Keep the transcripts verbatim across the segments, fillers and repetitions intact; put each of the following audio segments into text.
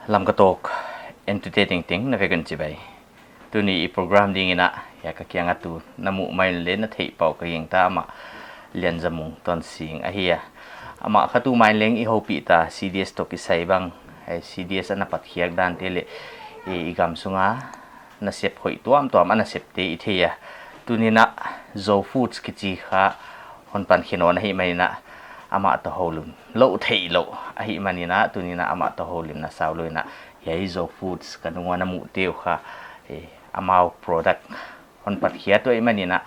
Lamka Talk entute tengteng na vek un chibai. Tuni i program ding in a, hiai ka kiang a tu na muh mai leh na theih pah uh ka gingta, amah Lianzamung Tonsing ahi a. Amah kha tu mai leng i houpih ta, C D S toh kisai bang, eh, C D S ana patkhiak dante leh, eh, i gam sunga nasep hoih tuamtuam a nasepte i thei a. Tuni in a Zo Foods kichi kha hon pankhe nawn ahihman in a, amah toh houlim lou theih lou ahihman in a, tuni in a amah toh houlimna sau lou in a, hiai Zo Foods ka nung ua na muhte uh kha, eh, amau product hon patkhiak uh ahihman in a,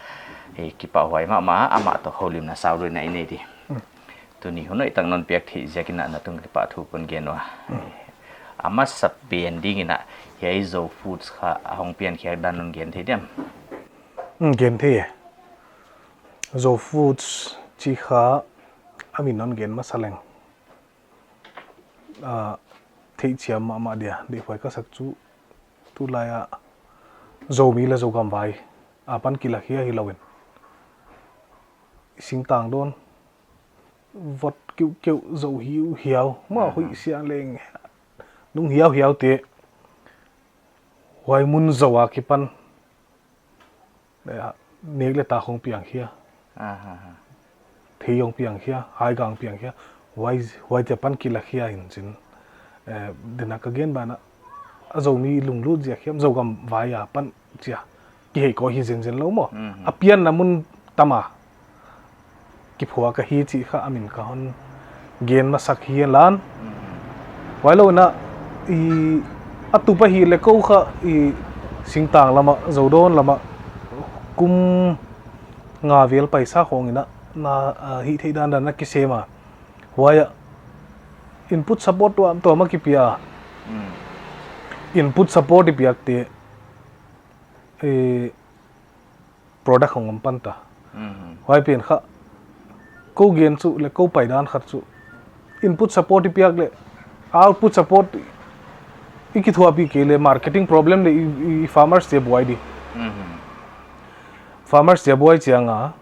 eh, kipahhuai mahmah, amah toh houlimna sau lou in a i nei di. Tuni hun hoihtak non piak theih ziak in a na tung kipahthu kon gen ua. A masapen ding in a, hiai Zo Foods kha a hong piankhiak dan non gen thei diam? Hmm, gen thei e. Zo Foods chi kha a min non gen masa leng, ah, theihchiam mahmah dia, deihhuai ka sak chu tulai a Zomi leh Zogam vai apan kilakhia hilou in, singtang dawn vot kiuhkiuh, zo hiuhiau, mah hoih sia leng, nung hiauhiaute, huai mun Zo a kipan, eh, nek leh tak hong piangkhia, thei hong piangkhia, haigang piangkhia, huai, huaite apan kilakhia in chin, eh, deihhuai ka gen ban a, a Zomi lunglut ziak hiam, Zogam vai apan chia kihei kawm hi zenzen lou maw. A pianna mun tam a kiphuak ahi chih kha a min ka hon gen masak hi lan. Huailou in a, i, a tup ahih leh kou kha i singtang lam a, Zo dawn lam a kum nga vel paisa khawng in a, na, ah, hih theih dandan a kisem a. Huai a input support tuamtuam a kipia. Input support i piakte, eh, product hong om pan ta. Huai pen kha kou gen chu leh kou paidan khat chu, input support i piak leh output support i kithuahpih kei leh marketing problem leh i, i farmers te buai di. Farmers te buai chiang a,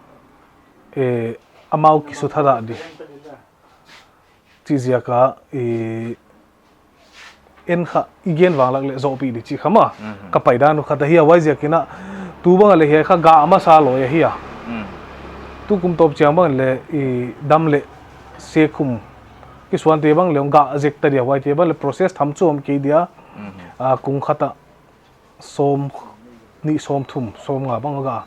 eh, amau kisutha dah di. Chih ziak a, i, en kha i gen vanglak leh zohpih di chih kha mah ka paidan uh khat ahi a. Huaiziak in a, tu bang a leh hiai kha gah masa lou ahi a. Tukum tawp chiang bang leh i dam leh sekhum kisuante bang leh gah zek ta dia, huaite bang leh process tham chu om kei dia. A, kung khat a sawmnih, sawmthum, sawmnga bang a gah.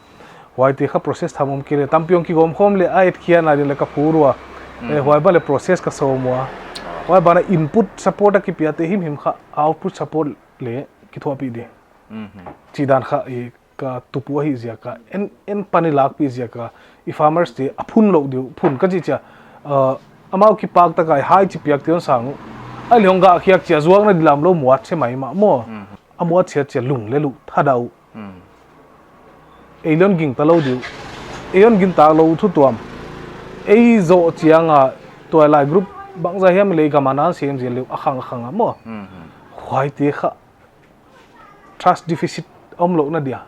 Huaite kha process tham om kei leh, tampi hong kigawm khawm leh a etkhiakna ding leh ka phur ua. Eh, huai bang leh process ka sawm ua. Huai ban a input support a kipiate himhim kha output support leh kithuahpih di. Chih dan kha i ka tup uh ahih ziak a, en, en pan i lakpih ziak a, i farmers te a phun lou di uh, phun ka chih chia, ah, amau kipak tak a i hai chi piakte hon sang uh. Ahihleh hong gah khiak chia zuakna dilam lou muat se maimah maw. A muat chiat chia lung leh luh thadah uh. Ei leng gingta lou di uh. Ei hon gintak lou uh thu tuam. Ei zoh chiang a tuailai group bangzah hiam leh i gam a na sem zel leh uh a khang a khang a maw. Huaite kha trust deficit om louhna dia.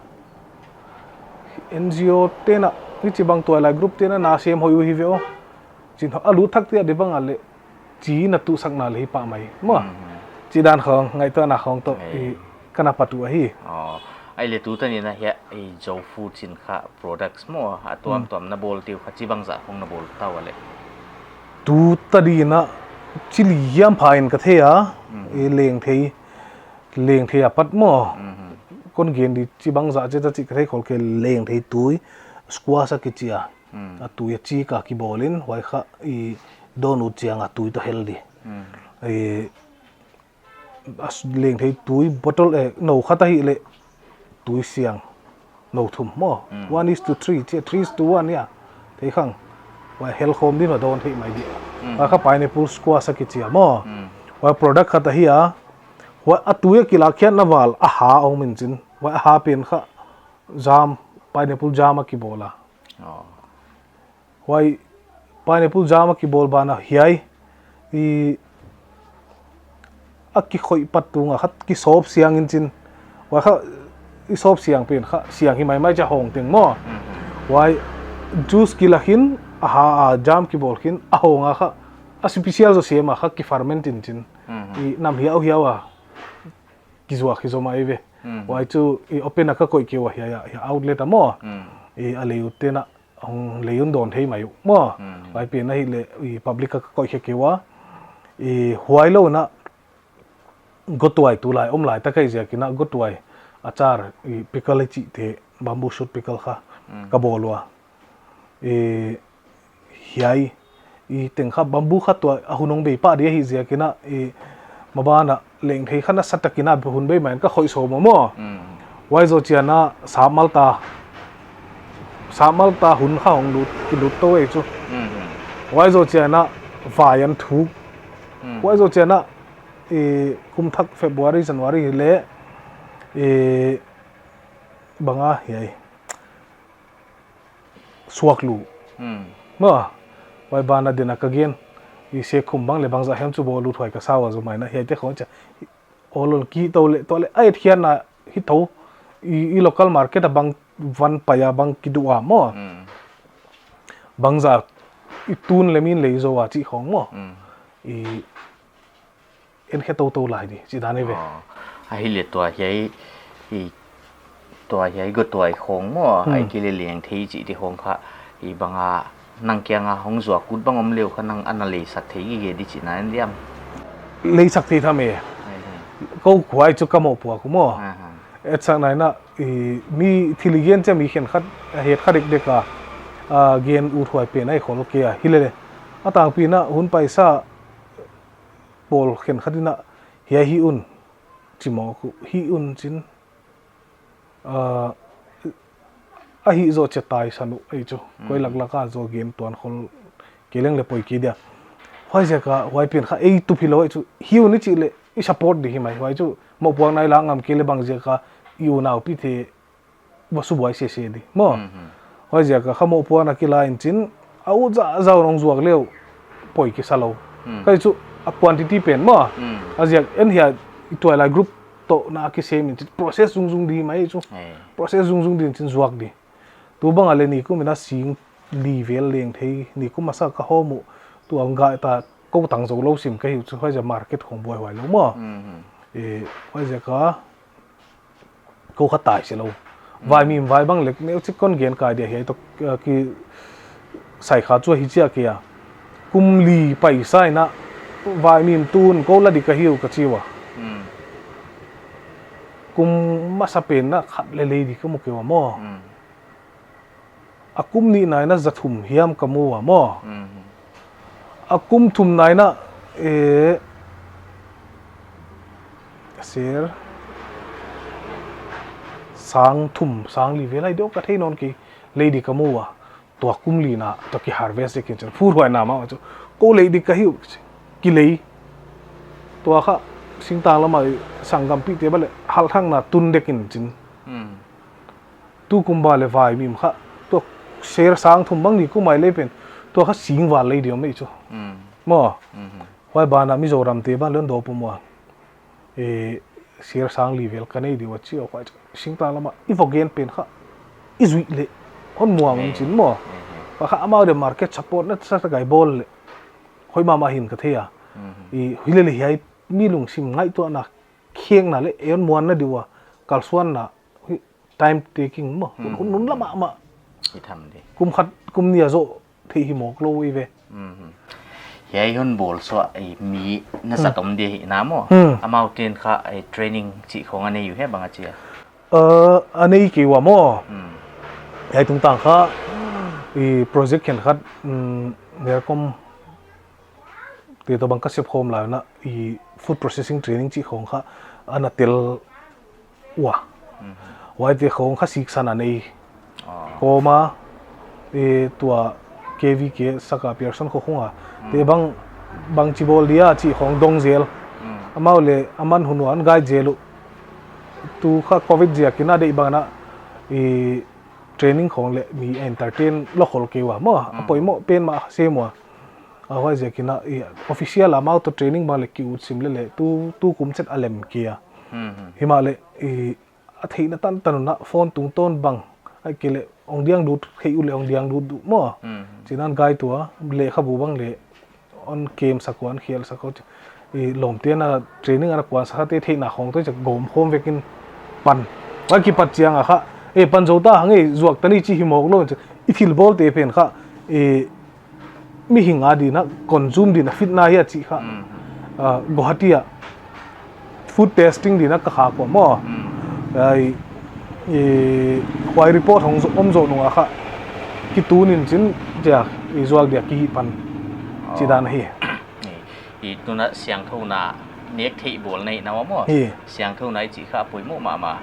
N G O te'n a, hichibang tuailai group te'n a na sem hoih uh hi ve aw. Chin a lut thak te a di bang a leh, chi na tuhsakna leh hi pah mai. Maw, chih dan khawng, ngaihtuahna khawng toh, i, ka na pat uh ahi. Aw, ahihleh tu tan in a hiai, i Zo Foods in kha products maw, a tuamtuam na bawlte uh kha chibang zah khawng na bawl ta ua leh? Tu tan in a, chi li hiam pha in ka thei a, i lengthei, lengthei apat maw. Kon gen di chibang zah chiat a chih ka thei khol kei, lengthei tui, squash a kichi a. A tui a chik a kibawl in, huai kha i dawn ut chiang a tui toh hel di. I, a s-, lengthei tui bottle, eh, nou khat ahihleh tui siang nou thum maw. One is to three, chia three is to one ia. Thei khang. Huai hel khawm din a dawn theih mai di. Huai kha pineapple squash a kichi a maw. Huai product khat ahi a. Huai a tui a kilakkhiakna val a ha om in chin. Huai a ha pen kha jam, pineapple jam a kibawl a. Huai pineapple jam a kibawl ban a hiai, i, a kikhoih pat tung a khat kisawp siang in chin. Huai kha i sawp siang pen kha siang hi maimai chia hong teng maw. Huai juice kilak in, a ha a jam kibawl khin, a hong a kha, a special zaw sem a kha kiferment in chin. I nam hiauhiau a, kizuak hi zaw mai ve. Huai chu i open a ka koih kei ua, hiai, hiai outlet a maw. I a lei ut tena hong lei un dawn thei mai uh maw. Huai pen ahihleh i public a ka koih khe kei ua. I huai lou na gotuai tulai om lai tak ahi ziakin a gotuai achar i pickle i chihte bamboo shoot pickle kha ka bawl ua. I hiai i teng kha bamboo kha tua a hun hong bei pah di ahi ziakin a i maban a leng thei kha nasa takin a hun bei mai in ka khoih sawm ua maw. Huai zoh chiang a sap mal ta, sap mal ta hun kha hong lut, kilut tou ei chu. Huai zoh chiang a vai an thuk. Huai zoh chiang a i kum thak February, January hi leh i bang a hiai suak lu. Maw, huai ban a din a ka gen. I se kum bang leh bangzah hiam chu bawl lut huai ka sa ua zaw mai in a hiaite khong chia. Ol ol ki tou leh, tou leh, a et hian a hi tou. I, i local market a bang van pai a bang kiduh a maw. Bangzah i tun leh min lei zaw a chih khong maw. I en khe tou tou lai di, chih dan ei ve. Aw, ahihleh tua hiai, i, tua hiai gotuai khong maw, ahihkeileh leng thei chihte khong kha, i bang a, nang kiang a hong zuak ut bang om leh kha nang ana leisak thei gige di chihna en diam. Leisak thei tham e. Kou kuai chu ka mohpuak uh maw. Etsakna in a, i, mi thil i gen chia mi khenkhat, a het kha dekdek a, a gen ut huai pen ahi khol kei a. Hilele, a tangpi in a hun paisa pawl khenkhat in a, hiai hi un, chi mawk uh, hi un chin, ah, a hi zoh chia taisan uh ei chu. Koi laklak a zoh gen tuan khol kei leng leh poi kei dia. Huaiziak a, huai pen kha ei tup hilou ei chu, hi un i chih leh, i support di hi mai, huai chu, mohpuakna i la ngam kei leh bangziak a, i unaupite, va subuai sese di maw. Huaiziak a kha mohpuakna kila in chin, a ut zahzah un hong zuak leh uh, poi kisa lou. Kei chu a quantity pen maw. A ziak en hiai i tuailai group toh na kisem in chin process zungzung di mai chu. Process zungzung di in chin zuak di. Tu bang a leh nikum in a sing li vel leng thei, nikum masa ka hawm uh, tu ang gai ta kou tang zou lou sim ka hi uh chu huaiziak market khong buaihuai lou maw. E, huaiziak a, kou kha tai se lou. Vaimim vai bang leh, neu chik kon gen kai dia hiai toh, eh, kisai kha chu hichia kia. Kum li paisa in a, vaimim tun kou la di ka hi uh ka chi ua. Kum masa pen in a khat leh lei di ka mu kei ua maw. A kum nihna in a za thum hiam ka mu ua maw. A kum thumna in a, eh, ser sang thum, sang li vel lai deuh ka thei nawn kei, lei di ka mu ua. Tua kum lina toh ki harvest dek in chin, phurhuai na mah chu. Kou lei di ka hi uh, ki lei. Tua kha singtang lam a sanggam pite bang leh halthakna tun dek in chin. Tukum bang leh vaimim kha, tua ser sang thum bang nikum a i lei pen, tua kha sing val lei di om ei chu. Maw, huai ban a Mizoram te bang leh hon dawp uh maw. E, ser sang li vel ka nei di ua chi ua huai chu. Singtang lam a, i va gen pen kha, i zuih leh, hon muang in chin maw. Huai kha amau de market support na sa sa gai bawl leh. Hoih mahmah hi'n ka thei a. I, hilele hiai mi lungsim ngaihtuahna, khekna leh, ei hon muanna di ua, kalsuanna, hi, time taking maw. Hun, hun, hun la mahmah. Kum khat, kum nih a zoh thei hi mawk lou i ve. Hiai hon bawl suah, eh, mi na zat om di hi na maw. Amau ten kha, eh, training chih khong a nei uh hia bang a chi a? Eh, a nei kei ua maw. Hiai tungtang kha, i project khenkhat, mm, NERCOM te toh bang ka sep khawm lai un a, i food processing training chih khong kha ana tel ua. Huaite khong kha siksan a nei. Kawm a, i tua K V K saka Pearson kho khong a. Te bang, bangchi bawl dia chih khong dong zel. Amau leh aman hun uan guide zel uh. Tu kha covid ziakin a deih bang in a, i training khong leh mi entertain lou khol kei ua maw. A poimoh pen mah sem ua. A huaiziakin a, i, official a amau toh training bang leh ki ut sim lele, tu, tukum chet a lem kei a. Himahleh, i, a theihna tantan un a phone tungtawn bang, ahihkeileh hong diang lut, theih uleh hong diang lut uh maw. Chi'n a guide ua, lehkhabu bang leh, hon kem sak ua, hon khial sak ua. i lawmte na training ana kuan sa te theihna khong toh i chak gawm khawm vekin pan. Huai kipat chiang a kha, e pan zou ta hang e, zuak ta ni chi hi mawk lou, i thil bawlte pen kha, e, mihing a ding a, consume ding a fit na hi a chih kha, Mm. ah, Guwahati a food testing ding a ka khak ua maw. Mm. Ai, i, huai report hong zo-, om zou nung a kha, kitun in chin, dia, i zuak dia ki hi pan, Oh. chi dan hi. I, i tuna siangthouna nek theih bawl nei na maw. Hi. Siangthouna i chih kha poimoh mahmah.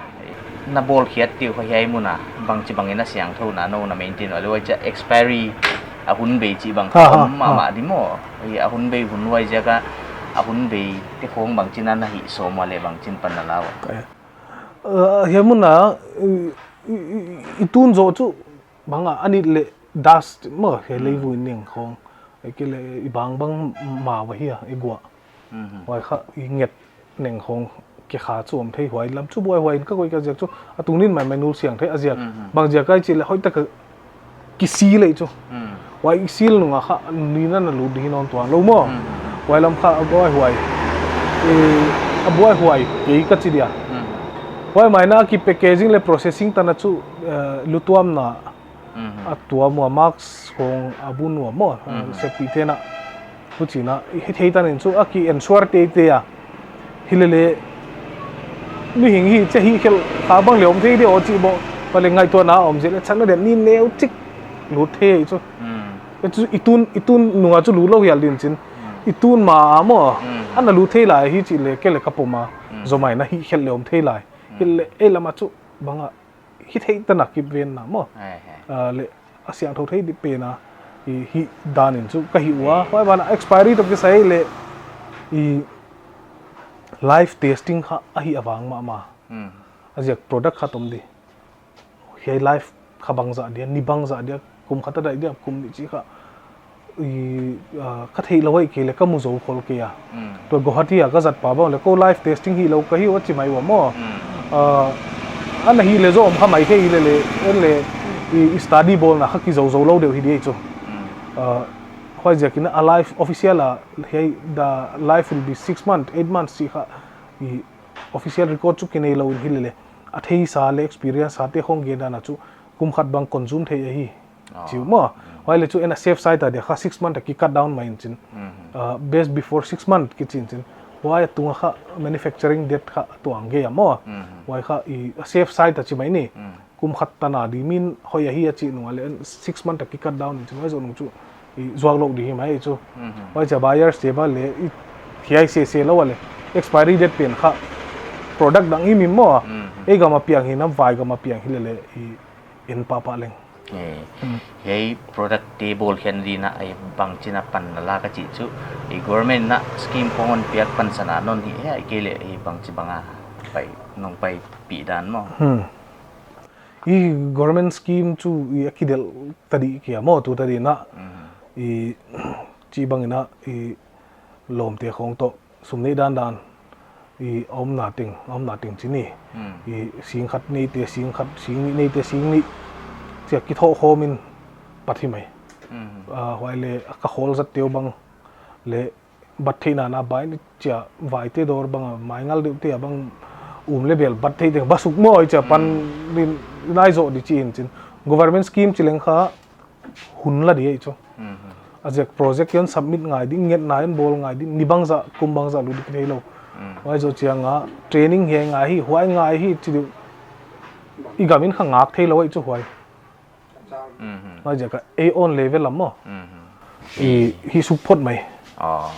Na bawlkhiat teuh kha hiai mun a, bangchibang in a siangthouna nou na maintain ua leh huai chia expiry a hun bei chih bang Ha, ha, om mahmah ha. di maw. Hi a hun bei hun huai ziak a, a hun bei te khong bangchin a na hih sawm ua leh bangchin pan na la ua. Ka, uh, hiai mun a, i, i, i, i tun zoh chu bang a, a nit leh dust maw, hiai Mm. leivui neng khong. Ahihkeileh i bangbang ma va hi a, i gua. Mhm. Huai kha i nget neng khong ke kha chu om thei huai lam chu buaihuai in ka koih ka ziak chu a tungin maimai nul siang thei a ziak. Mhm. Bang ziak a i chih leh hoihtak a kisi leh chu. Mm. Huai i sil nung a kha ni na na lut di hi nawn tuan lou maw. Mm. Huai lam kha a buaihuai. E, a buaihuai kei ka chi dia. Mm. Huai mai na ki packaging leh processing tan a chu, eh, lutuamna Mhm. a tuam ua, mask khong a bun ua maw, Mhm. safety te na. Huchi na, i hithei tan in chu a ki ensure teitei a. Hilele, mihing hi chia hih khelh kha bang leh om thei di aw chih bang, huai leh ngaihtuahna om zel leh chakna dia ni neu chik lut thei chu. Mm. E chu i tun, i tun nung a chu lut lou hial ding chin. Mm. I tun ma a maw, Mm. ana lut thei lai hi chih leh kei leh ka pom a. Mm. Zomaina hih khelh leh om thei lai. Mm. Hilele, ei lam a chu bang a hithei tan a kip ven na maw. Ai, ai. Ah, leh a siangthou thei di pen a, i hih dan in chu ka hih ua. Ai. Huai ban a expiry toh kisai leh i life testing kha a hih a vang mahmah. Hmm. A ziak product khat om di. Hiai life kha bangzah dia, ni bangzah dia, kum khat a daih dia, kum nih chih kha. I, ah, ka theih lou ahihkeileh ka mu zou khol kei a. Mm. Tua Guwahati a ka zat pa bang leh kou life testing hilou ka hi ua chi mai ua maw. Mm. Ah, ana hih leh zaw om kha mai thei hilele, en leh i, i study bawlna kha kizou zou lou deuh hi di chu. Mm. Ah, huai ziakin a life official a, hiai the life will be six months, eight months chih kha i official record chu kinei lou in hilele. A theisa leh experience a te khong gen dan a chu kum khat bang consume thei ahi. Ah. Chi uh maw. Mm. Huai leh chu en a safe side a dia kha six month a ki cut down mai in chin. Mhm. Ah, best before six month kichi in chin. Huai a tung a kha manufacturing date kha tuang gei a maw. Mhm. Huai kha i a safe side a chi mai ni. Mm. Kum khat tan a di min hoih ahi a chih nung a leh en six month a ki cut down in chin. Huai zoh nung chu i zuak lou di hi mai chu. Mhm. Huai chia buyers te bang leh i hiai sese lou a leh expiry date pen kha product dang hi mi maw. Mhm. Ei gam a piang hi nam vai gam a piang hilele i en pahpah leng. Eh, Hmm. Hiai product te bawlkhiatna ding a, eh, bangchin a pan na la ka chih chu, eh, government na scheme khong hon piak pansan a non hi, eh, ahihkeileh, eh, bangchibang a pai, nong paipih dan maw. Hmm. I government scheme chu i a kidelh ta di kia maw tu ta di na. Hmm. I chibang in a i lawmte khong toh sum neih dandan i a omna teng, a omna teng chi ni. Hmm. I sing khat neite, sing khat, sing nih neite, sing nih chia kithoh khawm in pat hi mai. Hmm. Ah, huai leh ka khawl zat teuh bang leh bat theihna na bai ni chia vaite dawr bang a mai ngal deuhte a bang um leh bel bat thei teng ba suk maw chia pan Hmm. rin nai zoh di chi in chin. Government scheme chi leng kha hun la di ei chu. Mhm. A ziak project hon submit ngai di, ngetna hon bawl ngai di, ni bangzah, kum bangzah lut di kithei lou. Mm. Huai zoh chiang a, training hiai ngai hi, huai ngai hi, chi di. I gam in kha ngak thei lou ei chu huai. Mhm. Huai ziak a, ei own level lam maw. Mhm. I, hi suk phot mai. Oh.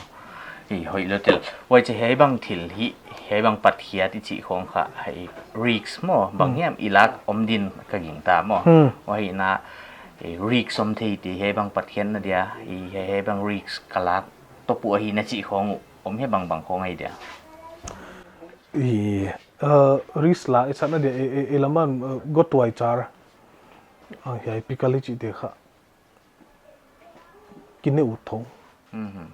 I hoih lou tel. Huai chia hiai bang thil hi, hiai bang patkhiat i chih khong kha, hiai risk maw, bang Hmm. hiam i lak om din ka gingta maw. Hmm. Huai na, eh, risk om thei te hiai bang patkhiatna dia, i hiai, hiai bang risk ka lak toh pu ahi na chih khong om hiai bang bang khong ahi dia. I, uh, risk la, i chatna dia, e, e, e lam a, uh, gotuai char. Ah, hiai pickle i chih te kha. Kine ut thou. Mhm.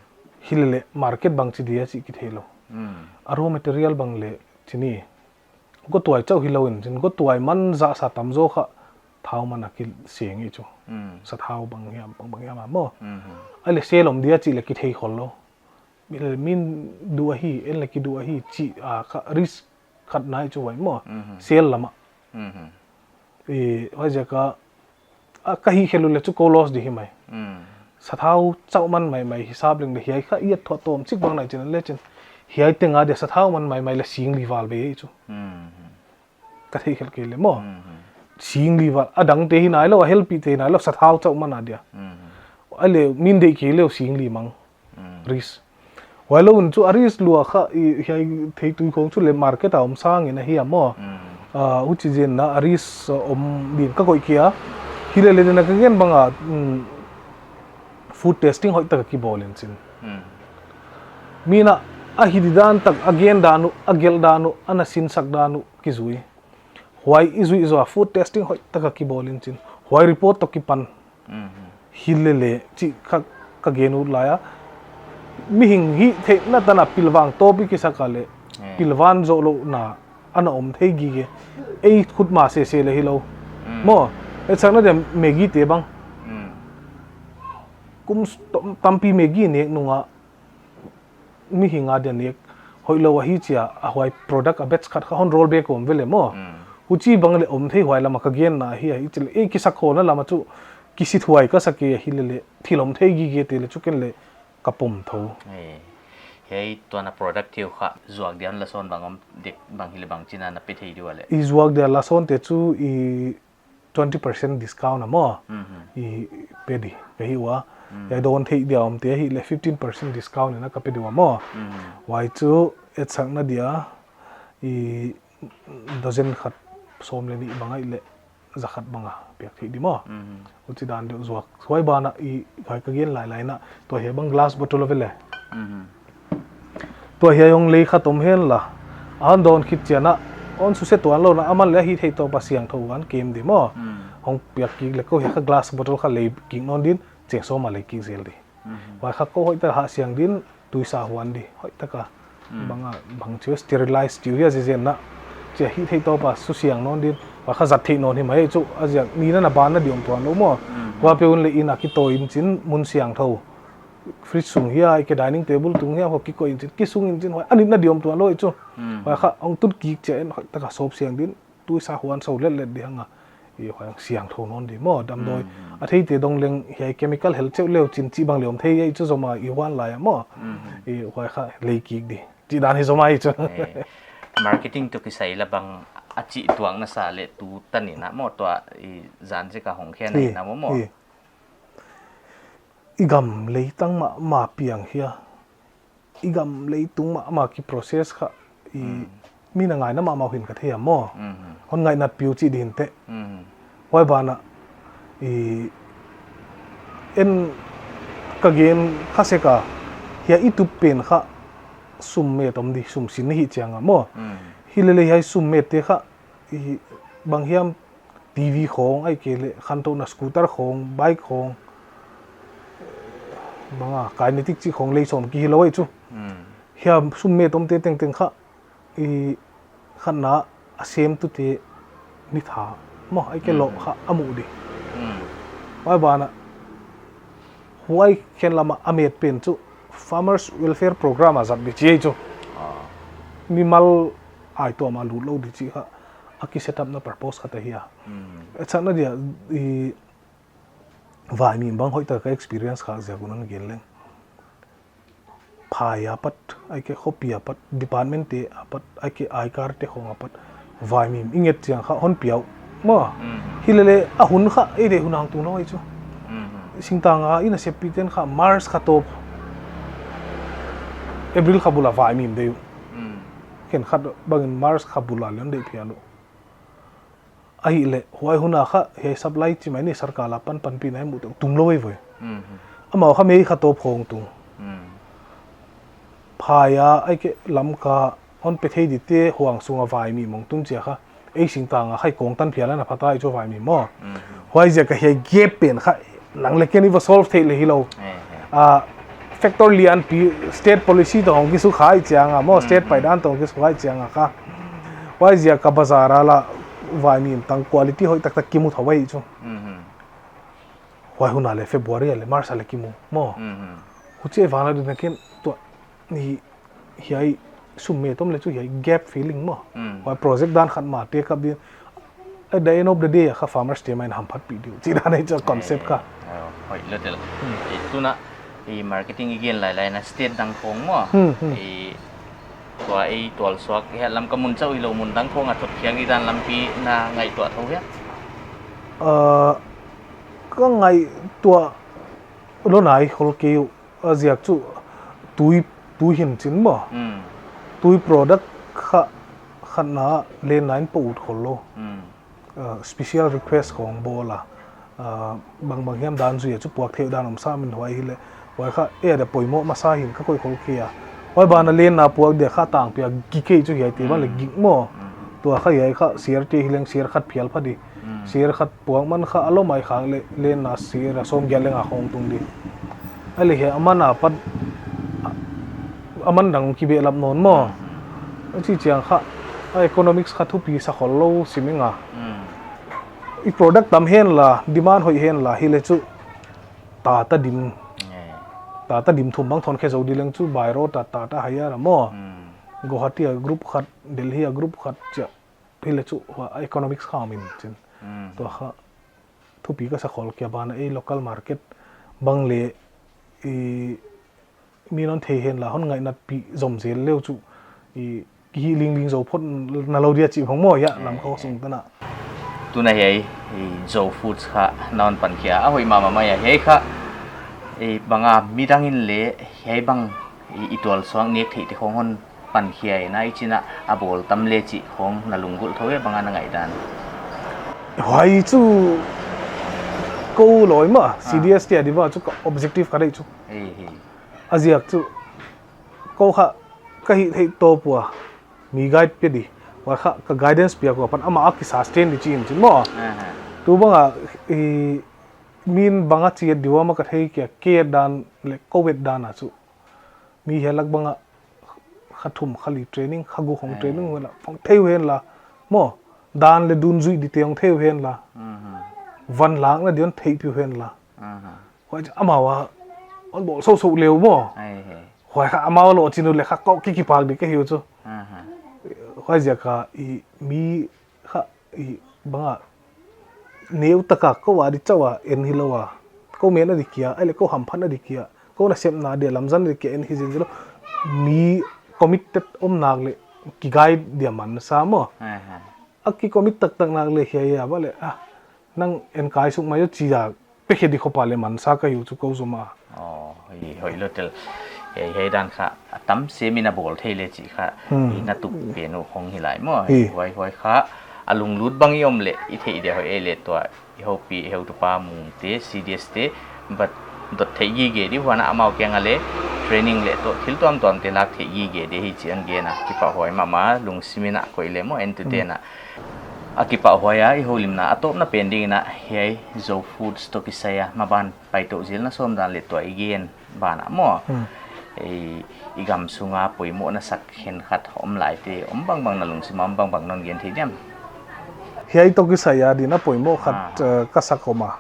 Hilele market bangchi dia chih kithei lou. Mm. A raw material bang leh chi ni. Gotuai chauh hilou in, chin gotuai man zah sa tamzaw kha thau man a kiseng i chu. Mm. Sathau bang hiam, bang, bang hiam a maw. Mhm. Ahihleh sale om dia chih leh kithei khol lou. min duh ahi, en le kiduh ahi, chih a kha risk khat nai chu huai maw. Mhm. Sale lam ah. Mhm. I, huaiziak a, a ka hihkhelh uleh chu kou loss di hi mai. Mm. Sathau chauh man maimai hisap leng leh hiai kha i et thou tawm chik bang nai chin le chin. Hiai teng a dia sathau man maimai leh sing li val ve chu. Mhm. Ka theihkhelh kei leh maw. Mhm. Sing li val, a dangte hi nailou, a healthy te hi nailou, sathau chauh man a dia. Mhm. A leh min deih kei leh sing li mang. Mm. Risk. Huailou in chu a risk lua kha i, hiai theitui khong chu leh market a om sangin ahi a maw. Mm. Ah, huchi zen a risk, uh, om din ka koih kei a. Hilele nang ka gen bang a, mm, food testing hoihtak a kibawl in chin. Mm. Min a, a hi di dan tak, a gen dan uh, a gelh dan uh, ana sinsak dan uh kizui. Huai i zuih zoh a food testing hoihtak a kibawl in chin. Huai report toh kipan. Mhm. Hilele, chih kha ka gen ut lai a. Mihing hihtheihna tan a pilvang tawp i kisak a leh. Eh. Pilvang zoh louhna ana om thei gige. Ei khut ma sese leh hilou. Mm. Maw, etsakna dia Maggi te bang. Mm. Kum s-, tam-, tampi Maggi nek nung a mihing a dia nek hoihlou ahi chia, a huai product a batch khat kha hon roll back om vele maw. Mm. Huchi bang leh om thei huai lam a ka genna ahi a, i chih leh, eh, kisakkhawmna lam a chu kisithuai ka sa kei a hilele, thil om thei gige te leh chu ken leh ka pom thou. Eh, hiai tuana product te uh kha zuak dia lasawn bang om dek bang hileh bangchin a na pe thei di ua leh. I zuak dia lasawn te chu i twenty percent discount a maw. Mhm. I pe di ka hi ua. Mm. Hiai dawn theih dia omte ahihleh fifteen percent discount in a ka pe di ua maw. Mhm. Huai chu etsakna dia i dozen khat sawm leh nih bang ahihleh za khat bang a piak theih di maw. Mhm. Huchi dan deuh zuak. Huai ban a i, huai ka gen lailai na. Tua hiai bang glass bottle a vele. Mhm. Tua hiai hong lei khat om hen la. A hon dawn khit chiang a, hon suse tuanlou na, aman leh a hihtheih tawp a siangthou a hon kem di maw. Mm. Hong piak kik leh kou hiai kha glass bottle kha lei kik nawn din, cheng sawm a lei kik zel di. Mhm. Huai kha kou hoihtak a hah siang din, tui sa huan di, hoihtak a. Mm. Bang a, bang chu sterilize chu hia zenzen na. Chia hihtheih tawp a su siang nawn din, huai kha zat theih nawn hi mai chu, a ziak ni na na ban na di om tuanlou maw. Mm. Huai pe un leh in a kitawi in chin mun siangthou. Fridge sung hia, ahihkeileh dining table tung hia, huai kikoih in chin, kisung in chin, huai a nitna di om tuanlou chu. Mm. Huai kha, hong tut kik chiang in, hoihtak a sawp siang din, tui sa huan sou letlet di hang a. I huai hong siangthou nawn di maw, damdawi. Mm. A theite dong leng, hiai chemical hel cheuh leu chin chih bang leh om thei, i chu zom a i huan lai a maw. Mm. I huai kha, lei kik di. Chih dan hi zom a i chu. Eh, marketing toh kisai la bang a chih tuak na sa leh tu tan in a maw tua i zan zek a hong khia na i, in a maw maw. I. I gam leitang mahmah piang hia. I gam leitung mahmah ki process kha i, mm, mi na ngaihna mahmah uh hi'n ka thei a maw. Mm. Hon ngaihnat piu chih din teh. Mm. Huai ban a i, en ka gen kha sek a, hiai i tup pen kha sum met om di, sum sin hi chiang a maw. Mm. Hilele hiai sum met te kha i bang hiam T V khong, ahihkeileh khantohna scooter khong, bike khong, bang a, kinetic chih khong lei sawm ki hilou ahi chu. Mm. Hiai sum met omte tengteng kha, i khatna a semtute ni tha maw, ahihkeileh, mm, kha a muh di. Mm. Huai ban a, huai khen lam a a met pen chu Farmers Welfare Program a zat di chih ahi chu. Ah. Mimal ai tuam a lut lou di chih kha a ki set up na purpose khat ahi a. Mm. Etsakna dia i vaimim bang hoihtak a ka experience kha ziak un hon gen leng. Phai apat, ahihkeileh khopi apat, department te apat, ahihkeileh aikar te khong apat, vaimim i nget chiang kha hon piau. Maw, mm, hilele a hun kha, ei deih hun a hong tung lou ahi chu. Mm. Singtang a i naseppi ten kha March kha tawp, April kha bul a vaimim deih uh. Mm. Khenkhat bang in March kha bul a leng deih phial uh. Ahihleh, huai hun a kha, hiai supply chi mai ni sarkar apan panpihna i muh tawh tung lou ahi voi. Mm. Amau kha May kha tawp khong tung. Mm. Phai a, ahihkeileh Lamka, hon pe thei dite huang sung a vaimim hong tun chiang kha. Ei singtang a kha i kawng tan phial a na pha ta ahi chu vaimim maw. Mm. Huaiziak a hiai gap pen kha, nang leh ken i va solve theih leh hilou. Eh, eh. Ah, factor lianpi state policy toh hong kisukhai chiang a maw, mm, state, mm, paidan toh hong kisukhai chiang a kha. Huaiziak a bazar a la vaimim tang quality hoihtak tak kimu thou ahi chu. Mm. Huai hun a leh February a leh March a leh kimu maw. Mm. Huchi a van a ding nakin tua ni hiai sum me tom le chu hiai gap filling maw. Hmm. Huai project dan khat mah te kap din. At the end of the day, kha farmers te mah in hamphatpih diu. Chih dan ahi chu concept kha. Eh, oh, hoih lua tel. Hmm. Eh, tuna, eh, marketing i gen lailai na state dang khong maw. Hmm, hmm. Eh, tua ei tualsuak, eh, Lamka mun chauh hilou mun dang khong a thot khiak di dan lampi na ngaihtuah thou hia? Ah, ka ngaihtuah lou nai khol kei uh. A ziak chu tui, tui hin chin maw. Hmm. Tui product kha, khatna lenna in pau ut khol lou. Hmm. Ah, special request khong bawl a. Ah, bangbang hiam dan zui a chu puak theih dan om sam in huai hileh. Huai kha, eh, da poimoh masa hi'n ka koih khol kei a. Huai ban a lenna puak dia kha tangpi a gik kei chu hiai te ban le gik maw. Hmm. Tua kha hiai kha, siar te hileng siar khat phial pha di. Hmm. Siar khat puak man kha a lou mai khak leh, lenna siar a sawmgiat leng a khong tung di. Ahihleh hiai a man a pat, a, a man dang kibehlap nawn maw. Hmm. A chih chiang kha, a economics kha thupi sa khol lou sim ing a. Hmm. I product tam hen la, demand hoih hen la, hileh chu Tata dim. Eh. Tata dim thum bang thon khe zou di leng chu, by road a Tata hire a maw. Hmm. Guwahati a group khat, Delhi a group khat chia. Hileh chu huai economics kha om in chin. Hmm. Tua kha thupi ka sa khol kei a, ban a ei local market bang le i mi non thei hen la hon ngaihna pi zom zel leu chu i ki hi ling ling zou phot na lou dia chih hong maw hiai, eh, Lamka sung tan a. Tuna hiai, i Zo Foods kha non pan khia a hoih mahmah mai a hiai kha. I bang a midang in le hiai bang i, i tualsuak nek theih te khong hon pan khia e na i chin a, a bawl tam le chih khong na lunggulh thou e, bang a na ngaihdan? Huai chu kou loi mah, ah, C D S te a di ba chu ka objective ka deih chu. Hei, hei. A ziak chu kou kha ka hih theih tawp ua mi guide pe di. Huai kha ka guidance piak ua pan amah a ki sustain di chi in chin maw. Aha. Tu bang a, i, min bang a chiat di ua mah ka thei kei a, kei dan le kou et dan a chu. Mi hiai lak bang a kha thum kha li training, kha guk hong, eh, training hong la, hong thei uh hen la. Maw, dan le dun zui di te hong thei uh hen la. Mhm. Van lakna di hong theihpih uh hen la. Mhm. Huai chu amau a hon bawl sousou leu maw. Ai he. Huai kha amau lou chin uh le kha kou ki kipak di ka hi uh chu. Mhm. Huai ziak a i mi kha i bang a neu tak a kou a di chauh a en hilou a, kou men a di kia, ahihleh kou hamphatna di kia, kou nasepna dia lamzanna di kia en hi zenzen lou. Mi committed om nak le ki guide dia man sa maw. Aha. A ki commit taktak nak le hiai a ba le, ah, nang en kai suk mai o chi a pe khe di khop a le man sa ka hi uh chu kou zom a. Oh, hei, hoih lua tel. Hei, hiai dan kha a tam sem in a bawl thei le chih kha, hmm, i na tup pen uh hong hi lai maw. Hi. Huai, huai kha a lunglut bang i om le i theih dia hoih e le tua i houpi, i heutupa Mungte, C D S te, but dot theih gige di, huan a amau kiang a le training le toh thil tuamtuam te lak theih gige di hi chi a gen a, kipahhuai mahmah, lungsim in a koih le maw, entute na. A kipahhuai a, i houlimna a tawpna pen ding in a hiai Zo Foods toh kisai a maban paitou zilna sawm dan le tua i gen ban a maw. Hmm. I, i gam sung a poimoh na sak khenkhat om lai te, om bangbang na lungsim a om bangbang non gen thei diam? Hiai toh kisai a di na poimoh khat, ah, eh, ka sak om a.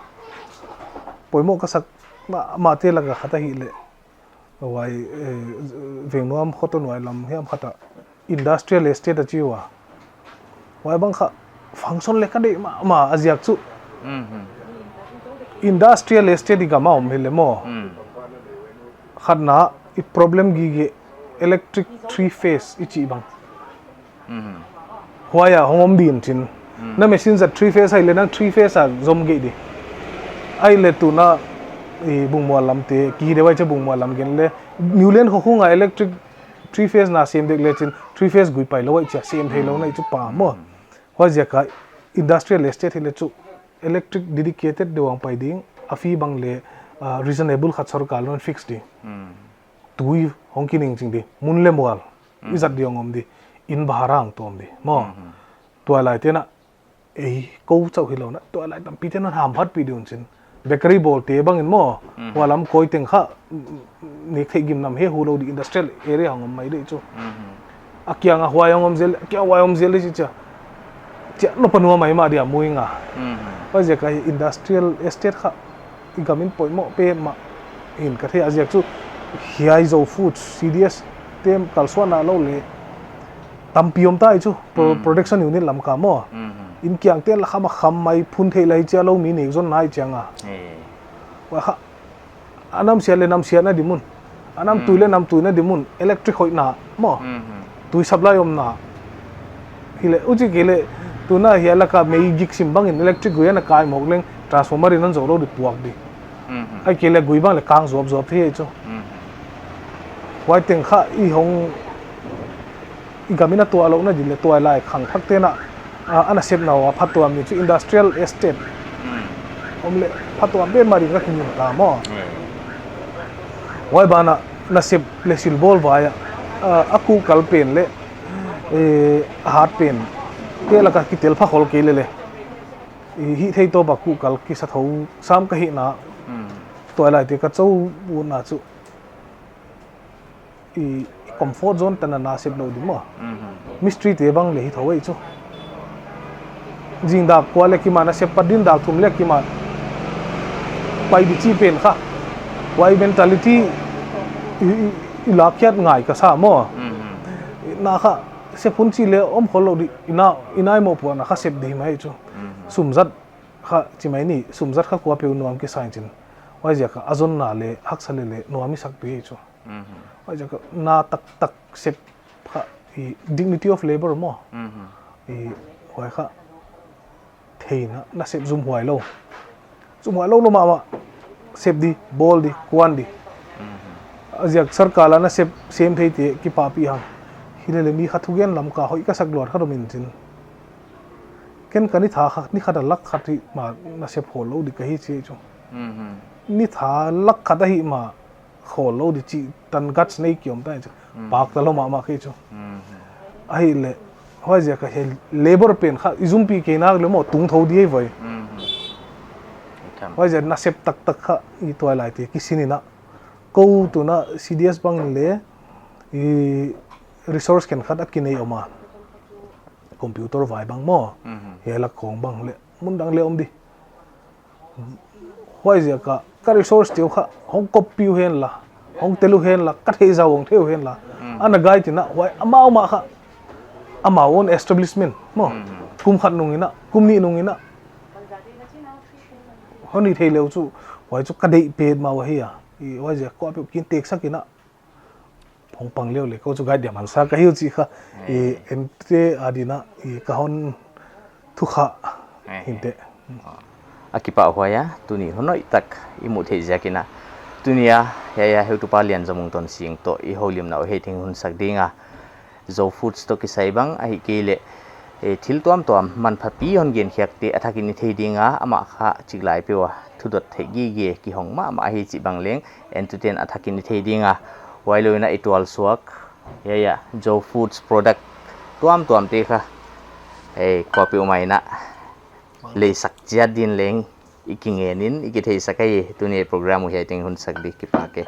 Poimoh ka sak ma, mah te lak a khat ahihleh. Huai, eh, Vengnuam khoto nuai lam hiam khat a. Industrial estate a chi ua. Huai bang kha function le ka deih mahmah a ziak chu. Mhm. Industrial estate i gam a om hi le maw. Mm. Khatna i problem gige electric three phase i chih bang. Mhm. Huai a hong om din chin. Mm. Na machine zat three phase ahihleh nang three phase a zom gei di. Ahihleh tuna i Bungmual lam te, ki hi de huai chia Bungmual lam gen le. Newland kho khung a electric three phase na sem dek le chin, three phase gui pai lou huai chia sem thei lou na i chu pa maw. Huai ziak a industrial estate hi le chu electric dedicated deuh a hong pai ding, a fee bang le, ah, reasonable khat sorkar non fix di. Hmm. Tui hong kining ching di, mun le mual, hmm, i zat di hong om di, in bhara hong tawm di, maw. Hmm. Tua lai te na, ei, kou chauh hilou na, tua lai tampi te na hamphatpih di un chin. Bakery bawl te bang in maw, mhm, huai lam koi teng kha, nek theih gim nam he hu lou di industrial area hong om mai di chu. Mhm. A kiang a huai hong om zel, a kiang a huai om zel di chi chia. Chia no panua mai mah dia muing a. Mhm. Huai ziak a industrial estate kha, i gam in poimoh pen mah in ka thei a ziak chu hiai Zo Foods, C D S, tem kalsuan a lou le tampi om ta ei chu, pro- Mhm. production unit lam ka maw. Mhm. Inn kiang ten la kham a kham mai phun theih lai chia lou mi nek zon nai chiang a. Eh. Wa kha, a namsiat le namsiatna di mun. A namtui le Mm. namtuina di mun. Electric hoihna maw. Mhm. Tui supply omna. Hileh, huchi kei le, tuna hiai laka mei gik sim bangin electric gui ana kai mawk leng transformer in ana zou lou di puak di. Mhm. Ahihkeileh gui bang le kang zuap zuap thei chu. Mhm. Huai teng kha i hong i gam in a tuah louhna di le tuailai khang thak ten a, a, ana sepna ua phattuam ni chu industrial estate. Mm. Om le phattuam pen mah ding ka kingin ta maw. Mm. Huai ban ah nasep le silbawl vai ah, a, a kuhkal pen le, eh, a hat pen te laka kitel pha khol kei le le. I hih theih tawp a kuhkal kisa thou sam ka hihna. Mm. Tuailai te ka chou utna chu i, i comfort zone tan a nasep lou di maw. Mhm. Mistri te bang le hi thou ei chu. Zing dak kua le kim a nasep pat din dak thum le kim a pai di chi pen kha. Huai mentality i, i, i lakkhiat ngai ka sa maw. Mhm. Na kha sep hun chi le om khol lou di i na, i nai mawh puan a kha sep di mai chu. Mhm. Sum zat kha chi mai ni, sum zat kha kuapeuh nuam kisa in chin. Huaiziak a zonna le haksa le le nuam i sak di ei chu. Mhm. Huaiziak a na taktak sep kha i dignity of labor maw. Mhm. I huai kha theihna nasep zumhuai lou. Zumhuai lou lou mahmah sep di, bawl di, kuan di. Mhm. A ziak sarkar la nasep sem thei te kipapi hang. Hilele mi kha thugen lam ka hoih ka sak luat kha dom in chin. Ken ka ni tha kha, ni khat a lak khat hi ma nasep hawl lou di ka hi chi chu. Mhm. Ni tha lak khat ahi ma hawl lou di chi tan guts nei kiom ta chu. Mm. Pak ta lou mahmah kei chu. Mm. Ahih le, huaiziak a hi labor pen kha, i zumpi kei nak le maw tung thou di ei voi. Mm. Huaiziak nasep taktak kha, i tuailai te kisin in a. Kou tuna C D S bang le, i resource khenkhat a kinei om a. Computer vai bang maw. Mm. Hiai lak khong bang le, mun dang le om di. Huaiziak a, ka resource teuh kha, hong copy uh hen la, hong tel uh hen la, ka theih zah uh hong thei uh hen la. Mm. Ana guide in a, huai amau mah kha, amau own establishment, maw. Mm. Kum khat nung in a, kum nih nung in a. Hon i thei leu chu, huai chu ka deih petmah uh ahi a. I huaiziak kuapeuh kin teksak in a. Hong pang leu le, kou chu guide diam hansa ka hi uh chi kha. I, eh, ente adin a, i ka hon thu kha, eh, hinte. A kipahhuai a, tuni hun hoih tak i muh theih ziak in a. Tuni a, hiai a heutupa Lianzamung Tonsing toh i houlimna uh hiai teng hun sak ding a. Zo Foods toh kisai bang, ahihkeileh, eh, thil tuamtuam manphapi hon gen khiak te a thak in i thei ding a, amah kha chiklai peuh a thudot theih gige kihong mahmah ahi chih bang leng, entute'n a thak in i thei ding a, huailou in a i tualsuak, hiai a, Zo Foods product tuamtuam te kha, eh, kuapeuhmah in a, leisak chiat din leng, i kingen in, i kitheihsak ahi, tuni program uh hiai teng hun sak di kipak e.